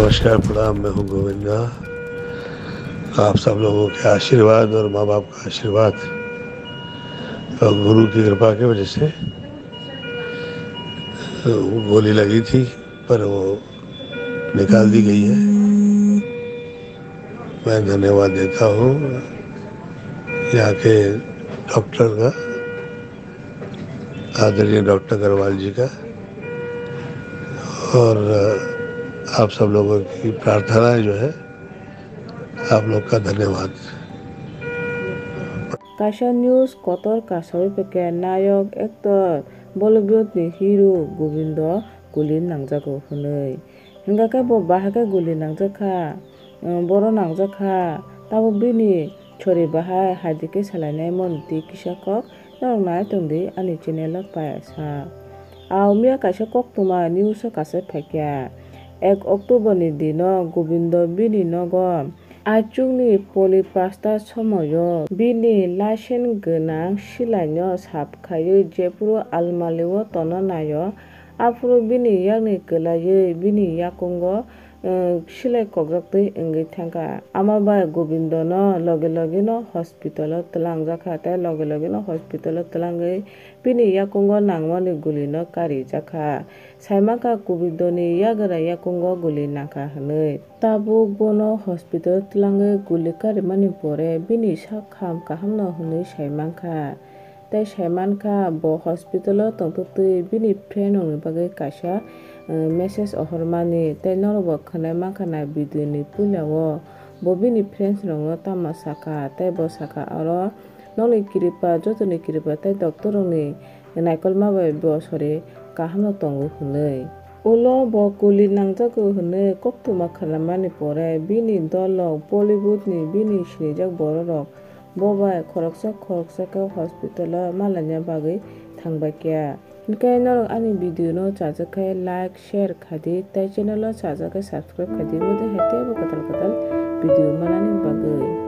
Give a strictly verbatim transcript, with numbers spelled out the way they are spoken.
नमस्कार, प्रणाम, मैं हूं गोविंदा। आप सब लोगों के आशीर्वाद और माँ बाप का आशीर्वाद और गुरु की कृपा की वजह से वो गोली लगी थी, पर वो निकाल दी गई है। मैं धन्यवाद देता हूँ यहाँ के डॉक्टर का, आदरणीय डॉक्टर अग्रवाल जी का, और आप सब लोगों की प्रार्थनाएं जो है, आप लोग का धन्यवाद। Kaisa news kotor kasawi peke nayok actor Bollywood ni hero Govindo guli nangjago hwnwi. Hingkha khe bo bahai khe guli nangjak kha, boro nangjak kha, tabuk bini chori bahai hai di khe salainai moni twi kisa kok norok nai tongdi ani channel o payasa. Aw miya kaisa koktwma news o kaisa phaikha, ek October ni dino Govindo bini nogo Aichukni poli pasta somoio bini license gwnang silaino sap khaiwi jephuru almari o tono naio, aphuru bini yakni kwlaiwi bini yakungo, eh, silai kokjaktwi wngwi thangkha. Amabai Govindono loge logeno hospital o twlangjakha tei loge logeno hospital o twlangwi bini yakungo nangmani gulino karijakha. Saimankha Govindoni yagra yakungo guli nangkha hwnwi. Tabuk bono hospital twlangwi guli karimani pore bini sak ham kahamno hwnwi saimankha. Tei saimankha bo hospital o tongthoktwi bini friend rokni bagwi kaisa, eh, message ohormani tei norokbo khwnai mankha na video ni puila o bo bini friends rokno tamo sakha tei bo sakha oro nokni kripa jotoni kripa tei doctor rokni naikolma bai bo sori kahamno tongo hwnwi. Ulo bo guli nangjago hwnwi koktwma khnamani pore bini dolrok Bollywood ni bini sinijak bororok bo bai khoroksa khoroksa khe hospital o malaina bagwi thangbaikha. Hinkhe norok ani video no chajak khe like, share khadi tei channel o chajak khe subscribe khadi, omo tei hai teibo kwtal kwtal video manani bagwi.